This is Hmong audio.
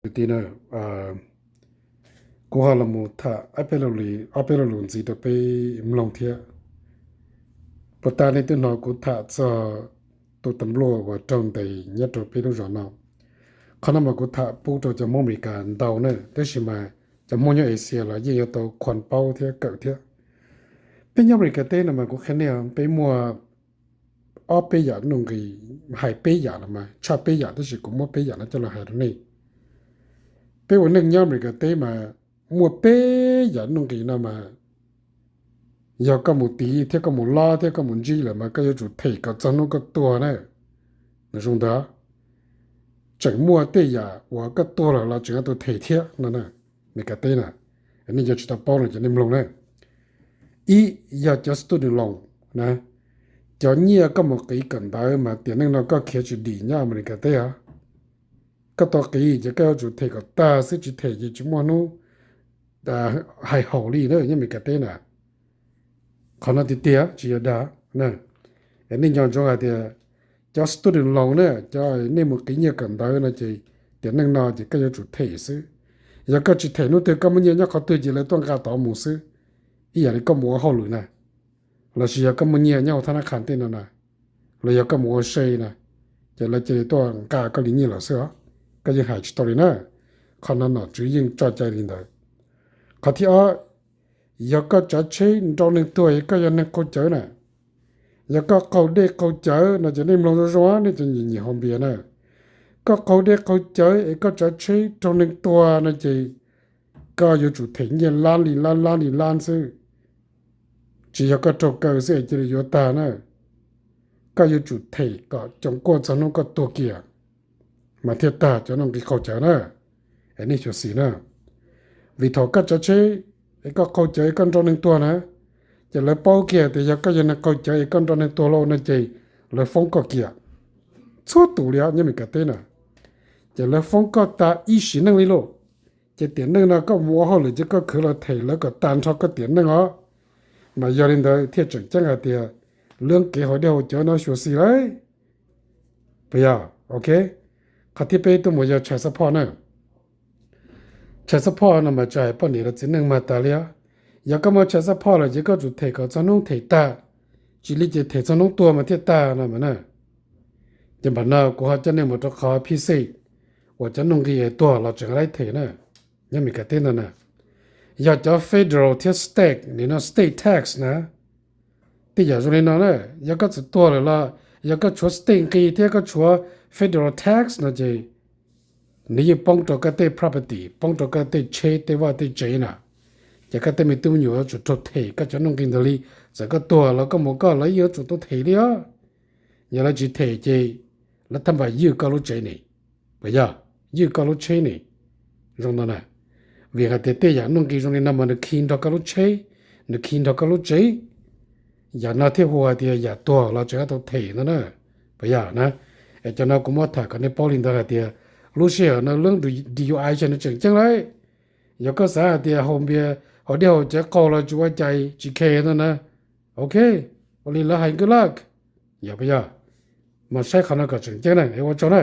Kwv tij na, kuv ho los mus tham ob peb lo lus ntxiv rau peb mloog thiab. Puag ta nej twb hnov kuv tham txog tus tas npluaj uas raug ntes nyob rau peb lub zos no. Qhov no mas kuv tham pub rau cov Hmoob Amelikas ntau na, tab sis mas cov Hmoob nyob Asia los yeej yuav tau khuam paub thiab kawm thiab. Peb nyob Amelikas teb no mas kuv qhia nej, peb muaj ob peb yam nuj nqis, hais peb yam los mas tshaj peb yam, tab sis kuv muab peb yam no coj los hais rau nej. Peb ua neej nyob Amelikas teb mas muaj peb yam nuj nqis no mas yog koj mus tiv thiab koj mus lob thiab koj mus ntsib lawm mas koj yuav tsum them kom txog hnub koj tuag na. Nws zoo ntawd, tseem muaj tej yam uas koj tuag lawm los tseem yuav tau them thiab no na. Amelikas teb na, nej yog tsis tau paub no ces nej mloog na. Ib, yog cov student loan na, cov nyiaj koj mus qiv kawm ntawv mas tiam neej no koj khiav tsis dim nyob Amelikas teb os. Koj tau qiv ces koj yuav tsum them kom tag xwb, tsis them ces tsis muaj hnub hais haum li na nyob Amelikas teb na. Qhov no tiag tiag tsis yog dag. Es nej nco ntsoov hais tias cov student loan na, cov nej mus qiv nyiaj kawm ntawv no ces tiam neej no ces koj yuav tsum them xwb. Yog koj tsis them, hnub twg koj muaj nyiaj nyob qhov twg ces lawv tuaj nqa tod mus xwb. Ib yam li koj mus ua hauj lwm na, lossis yog koj muaj nyiaj nyob hauv thab nab qha tej no na, los yog koj mus ua se na, ces lawv cia li tuaj nqa koj li nyiaj lawm xwb os. Koj yeej hais tsis tau li na. Qhov no nom tswv yeej tso cai li ntawd. Qhov thib ob, yog koj tsav tsheb nrau neeg tuag es koj yog neeg qaug cawv na, yog koj qaug dej qaug cawv no ces nej mloog zoo zoo, nej cov nyiam nyiam haus npias na, koj qaug dej qaug cawv es koj tsav tsheb raug neeg tuag no ces koj yuav tsum them nyiaj lab li lab, lab li lab xwb. Tsis yog koj raug kaw xwb es cia li yuav tag na. Koj yuav tsum them kom coom kuaj txog hnub koj tuag kiag mas thiaj tag cov nuj nqis qaug cawv na. Es nej xyuam xim na, vim thaum koj tsav tsheb es koj qaug cawv es koj nrau neeg tuag na, ces lawv paub kiag tias yog koj yog neeg qaug cawv es koj nrau neeg tuag lauj no ces lawv foob koj kiag. Txhua tus li os nyob Amelikas teb na, ces lawv foob koj tas ib sim neej li lauj. Ces tiam neej no koj mus ua hauj lwm ces koj khwv los them lawv kom tag nrho koj tiam neej os. Mas yog li ntawd thiaj tseem ceeb hais tias lub kev haus dej haus cawv no xyuam xim lauj. Puas yog? Ok. Qhov thib peb tuaj mus yog child support na. Child support no mas tsis hais poj niam los txiv neej mag tas li os. Yog koj muaj child support lawm ces koj tsum them kom txog hnub them tag, tsis li ces them txog hnub tuag mas thiaj tag no mas na. Ces npam no kuv ho coj nej mus rau qhov phij xej uas cov nuj nqis es tuag los tseem laib them na, nyob Amelikas teb ntag na. Yog cov federal thiab state, nim no state tax na, tej yam zoo li no na, yog koj txawm tuag lawm los yog koj tshuav state nqi thiab koj tshuav federal tax no ces nws yeej poob rau koj tej property, poob rau koj tej tsheb tej vaj tej tsev na. Ces koj tej me tub me nyuam yuav tsum raug them koj cov nuj nqis ntawd li. Txawm koj tuag los koj mus koj los yeej yuav tsum tau them li os. Yog lawv tsis them ces lawv thaj npam ywj koj lub tsev ne, puas yog? Ywj koj lub tsheb ne, zoo no na. Vim hais tias tej yam nuj nqis zoo li no mas nws khi nrog koj lub tsheb, nws khi nrog koj lub tsev. Yam no thiaj hu hais tias yam tuag los tseem yuav tau them no na, puas yog na? Es cov no kuv muab tham kom nej paub li ntawd hais tias lub sij hawm no lub D U I xyov nws tseem ceeb lauj. Yog koj xav hais tias haus npias, haus dej haus cawv qaug los tsis ua cas, tsis khe no na, ok, ua li lawv hais good luck, yog puas yog? Mas saib qhov no kom tseem ceeb na, es ua tsaug na.